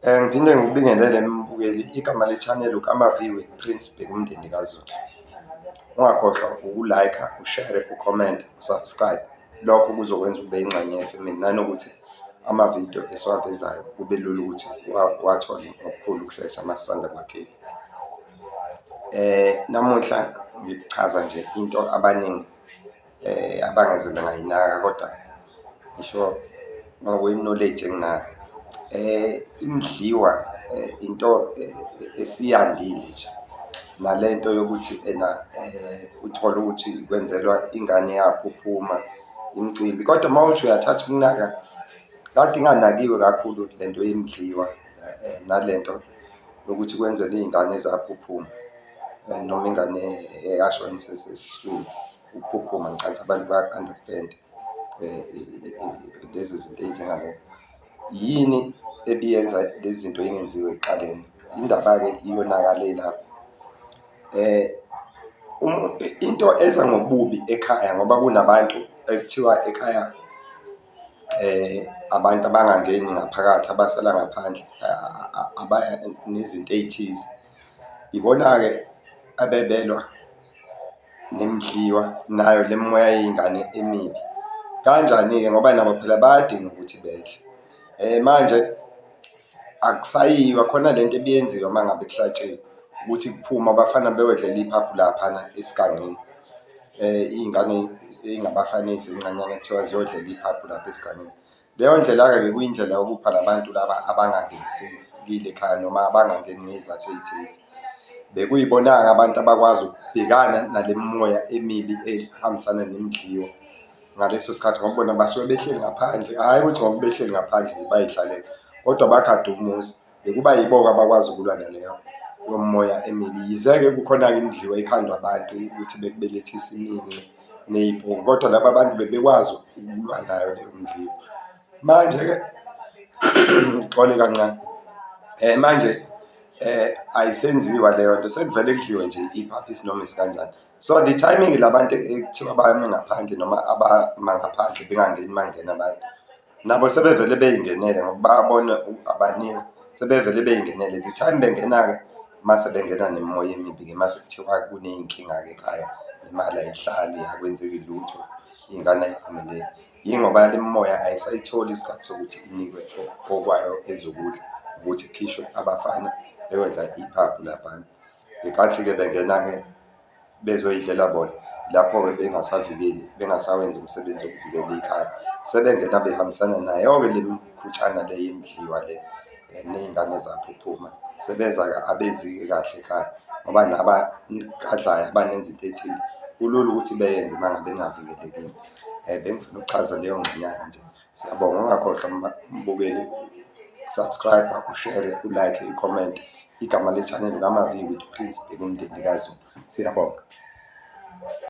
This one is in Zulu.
Ngiphinde ngikubingelele mbukeli, igama le-channel uKamaviwe Prince Bhekumndeni kaZulu. Ungakhohlwa uku-like-a, ushare, ucomment, usubscribe. Lokho kuzokwenza ube ingxenye yefemeli, nanokuthi amavidiyo esiwavezayo kube lula ukuthi uwathole ngokukhulu ukushesha uma sisanda kuwakhipha. Namuhla ngichaza nje into abaningi abangeze bengayinaka kodwa ngisho ngokwe-knowledge enginayo. Imidliwa into esiyandile nje, nale nto yokuthi ena uthole ukuthi kwenzelwa ingane eyaphuphuma imicimbi kodwa uma uthi uyathatha ukunaka, kade inganakiwe kakhulu le nto yemidliwa nale nto yokuthi kwenzelwe iy'ngane ezaphuphuma noma ingane eyashona isesesiswini. Ukuphuphuma ngicabanga ukuthi abantu bayaku-understand-a lezo zinto ey'njengalezo. Yini ebiyenza lezi zinto yingenziwa ekuqaleni? Indaba-ke iyonakale lapho. Into eza ngobubi ekhaya ngoba kunabantu ekuthiwa ekhaya abantu abangangeni ngaphakathi abasala ngaphandle nezinto ey'thize. Ibona-ke abebelwa nemidliwa nayo le mimoya yey'ngane emibi. Kanjani-ke ngoba nabo phela bayadinga ukuthi bedle. Manje akusayiwa khona lento ebiyenziwa uma ngabe kuhlatshiwe ukuthi kuphume abafana beyodlela iphaphu laphana esigangeni. Iy'ngane ey'ngabafana ey'sencanyana kuthiwa ziyodlela iphaphu lapha esigangeni. Leyo ndlela-ke bekuyindlela yokupha la bantu laba abangangenisiwe ekhaya noma abangangeni ngey'zathu ey'thize. Bekuyibona-ke abantu abakwazi ukubhekana nale mimoya emibi ehambisana nemidliwa ngaleso sikhathi ngoba bona basuke behleli ngaphandle, hhayi ukuthi ngoba behleli ngaphandle nje bay'hlalele kodwa bagade umuzi. Bekuba yibo-ke abakwazi ukulwa naleyo moya emibi. Yize-ke kukhona-ke imidliwa ekhandwa abantu ukuthi bekubelethise iminwe ney'mpungu, kodwa laba bantu bebekwazi ukulwa nayo leyo mdliwa. Manje-ke ngixole kancane, manje ayisenziwa leyo nto sekuvele kudliwe nje iphaphu noma isikanjani. So the timing la bantu ekuthiwa bame ngaphandle noma abama ngaphandle bengangeni uma kungena abantu, nabo sebevele bey'ngenele ngoba bayabona abanikwa, sebevele bey'ngenele. The time bengena-ke mase bengena nemimoya emibi-ke mase kuthiwa kuney'nkinga-ke ekhaya, imali ayihlali, akwenzeki lutho, iy'ngane ay'phumeleli. Yingoba le mimoya ayisayitholi isikhathi sokuthi inikwe okwayo ezokudla ukuthi kukhishwe abafana beyodla iphaphu laphana. Ngenkathi-ke bengena-ke bezoyidlela bona, lapho-ke bengasavikeli, bengasawenzi umsebenzi wokuvikela ikhaya, sebengena behambisana nayo-ke le mikhutshana le yemidliwa le ney'ngane zaphuphuma. Sebenza-ke abezi-ke kahle ekhaya ngoba nabagadlayo abanenza into ethile, kulula ukuthi beyenze uma ngabe ningavikelekile. Bengifuna ukuchaza leyo ngxenyana nje. Siyabonga, ungakhohlwa mbukeli uku-subscribe, ushere, ulike, ucomment. Igama le-channel uKamavi with Prince Bhekumndeni kaZulu. Siyabonga.